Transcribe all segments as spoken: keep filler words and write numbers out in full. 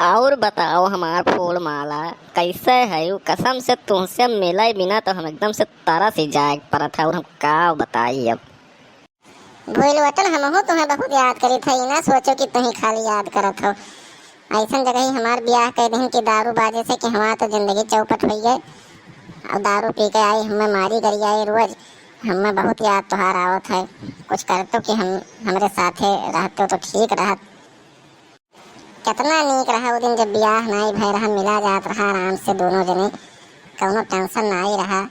और बताओ हमार फूल माला, कैसे है? कसम से तुहसे मिले बिना तो हम एकदम से तरस ही जाए परत है, और हम का बताई अब। भूलवतन, हमहू तुहें बहुत याद करित है, ई ना सोचो कि तुही खाली याद करत हो। ऐसन जगह ही हमार बियाह कइ दिहिन कि दारू बाजे से कि हमार तो जिंदगी चौपट होइ गए। और दारू पी के आई हमें मारी गरियाई रोज। हमें बहुत याद तोहार आवत है। कुछ करतो कि हम, हमरे साथे रहतो तो ठीक रहत। केतना नीक रहा उ दिन, जब बियाह नाई भय रहा, मिला जात रहा आराम से दोनों जने, कौनो tension नाई रहा।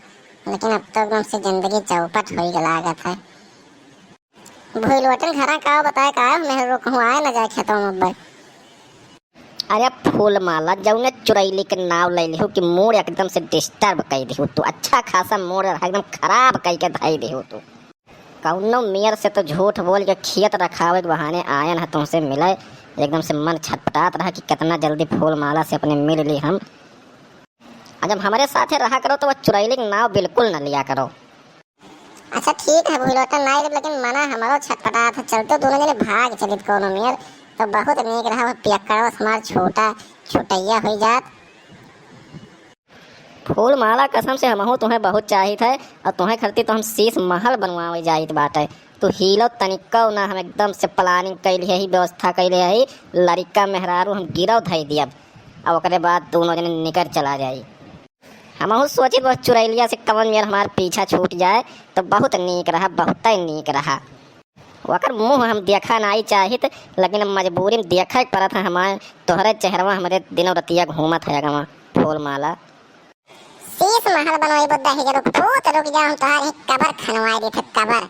लेकिन अब तो एकदम से जिंदगी चौपट होई के लागत है। भूलवतन, घरा का बताए का, मेहर रोकहूँ आए न जाए खेतों में अब। अरे फूल माला, जौने चुरैली के नाव ले लिहू कि mood एकदम से disturb कई दिहू तू। अच्छा खासा mood रहा, एकदम खराब कई के धई दिहू तू। कौनो मेर से तो झूठ बोल के खेत रखावे के बहाने आयन है तुमसे मिले। एकदम से मन छटपटात रहा कि कितना जल्दी फूल माला से अपने मिल ली हम। आ जब हमरे साथे रहा करो तो वह चुरैली के नाव बिल्कुल न लिया करो। अच्छा ठीक है भूलवतन, नाई लेब, लेकिन मना हमरो छटपटात है। चलते दोनों जने भाग चलित कौनो मेर, तो बहुत नीक रहा। वह पियक्कड़वा से हमार छोटा छुटैया होई जात। फूल माला, कसम से हमहू तुहें बहुत चाहित है, और तुहें खरती तो हम शीश महल बनवावे जाइत बाटे। तू हिलो तनिको ना, हम एकदम से planning कैले ही, व्यवस्था कैले ही, लड़िका मेहरारू हम गिरव धई दियब, और ओकरे बाद दोनों जने निकर चला जाई। हमहू सोचित बस चुरैलिया से कवन मेर हमार पीछा छूट जाए, तो बहुत नीक रहा, बहुतै नीक रहा। ओकर मुँह हम देखा नाई चाहित, लेकिन अब मजबूरी में देखे के परत है हमार। तोहरे चेहरवा हमरे दिनों रतिया घूमत है अगवा फूल माला। शीश महल बनवाई बुद्धा ही रुक पूत, रुक जा, हम तोहार ही कबर खनवाई देते, कबर।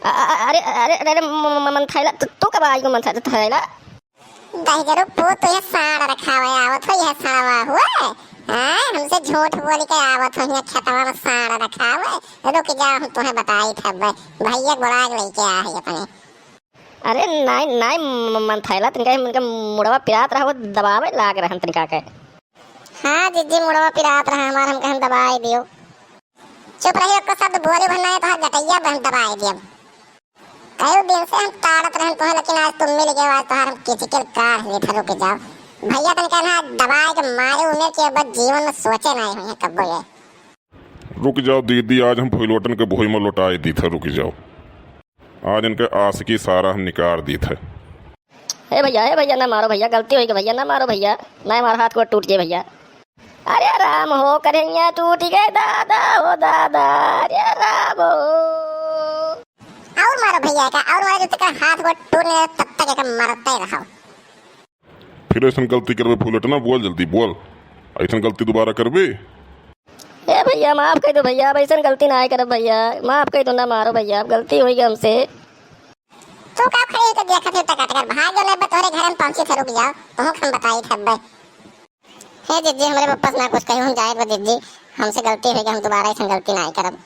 अ-, अ-, अरे, अरे, अरे, अरे, म-, म-, म-, मंथैला, तू, तू कब आई को मंथैला? दहिजरू पूत, तू ये साँड़ रखावे आवत हो, ये साँड़वा हुए? हाँ, हमसे झूठ बोल के आवत हो, ये खेतवा में साँड़ रखावे। रुक जाओ, हम तुम्हें बताई थब्बे। भैया बोला के लेके आ है अपने। अरे नाई, नाई, म-, मंथैला, तनिका, उनका मुड़वा पिरात रहा, वो दबावे लाग रहन तनिका के। हाँ जिज्जी, मुड़वा पिरात रहा हमार, हम कहन दबाई दियो। चुप रही, ओकर शब्द बोली भर नाई, तोहार गटैया बहन दबाई दियब। कई दिन से हम ताड़त रहन तोहे, लेकिन आज तुम मिल गए, आज तोहार हम किचकिल काढ़ लेत है, रुक जाओ। भैया तन कहना दबाए के मारे उमेर के बस जीवन में सोचे नाई हुई है कब्बो ये। रुक जाओ दीदी, आज हम भोइलवटन के भोई में लौटाए दीत है, रुक जाओ। आज इनके आशिकी सारा हम निकाल दीत है। ए भैया, ए भैया, ना मारो भैया, गलती होई गई भैया, ना मारो भैया, ना मारो, हाथ को टूट जाए भैया। अरे राम हो, करेंगे टूट गए दादा हो दादा, अरे राम हो। और मारो भैया का, और मारो, जब तक हाथ को टूट नहीं तब तक एक मरते रहो। फिर ऐसन गलती करबे भोइलवटन, बोल जल्दी बोल, ऐसन गलती दोबारा करबे? ए भैया, माफ कर दो भैया, अब ऐसन गलती ना करब भैया, माफ कर दो, ना मारो भैया, अब गलती होई गई हमसे। तू का खड़ी होके देखत है टकाटकर? भाग गए बा, तोहरे घर में पहुंची थे, रुक जाओ, तुहूं हम बताई थे बे। हे जिज्जी, हमरे पप्पा से ना कुछ कही, हम जाए बा जिज्जी, हमसे गलती होई गई, हम दोबारा ऐसन गलती ना करब।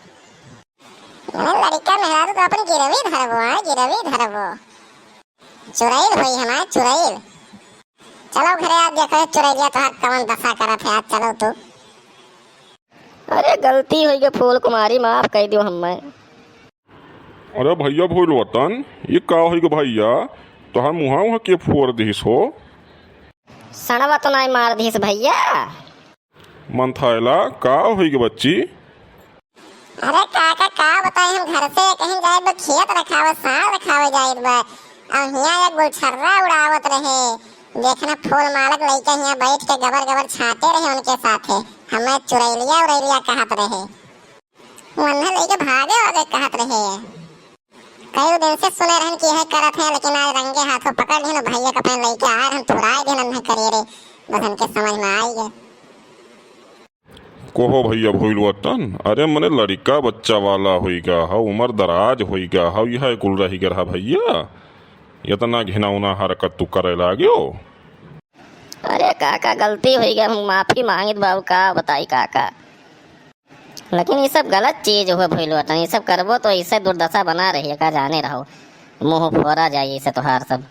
अरे लड़का मेहरारू तो अपन गिरवी धरबो, हाँ, गिरवी धरबो। चुरैल होई हमार, चुरैल। चलो घरे, आज देखो चुरैलिया तोहार कवन दशा करत है, आज चलो तू। अरे गलती होई गई फूल कुमारी, माफ कर दियो हमें। अरे भैया भोइलवटन, ये का होई गो भैया? तोहार मुहा उहा के फोड़ दिस हो? सड़वा तो नाई मार दिस भैया। मंथैला, का होई गो बच्ची? अरे काका, का बताई, हम घर से कहीं जाए तो खेत रखावे, साँड़ रखावे जाए बा। और हियाँ एक गुलछर्रा उड़ावत रहे। देखना फूल माला के लइका हियाँ बैठ के गबर गबर छाटे रहे उनके साथे। हमें चुरैलिया उरैलिया कहत रहे। वन्हा लेके भागे वागे कहत रहे। कई दिन से सुने रहन कि यह करत है, लेकिन आज रंगे हाथों पकड़ लिहन भैया के अपने लेके आए रहन, थुराए दिन नहीं करिए रे, बस हमके समझ में आई गए। कहो भैया भोइलवटन, अरे मने लड़िका बच्चा वाला होई गा हौ, उमर दराज होई गा हौ, यह कुल रही गा रहा भैया, इतना घिनौना हरकत तू करे लाग्यो। अरे काका, गलती होई गई, हम माफी मांगित बाबू, का बताई काका। लेकिन ये सब गलत चीज हुआ भइल बाटे, ये सब करबो तो इससे दुर्दशा बना रही है, का जाने रहो, मुंह फोरा जाई इसे तोहार सब।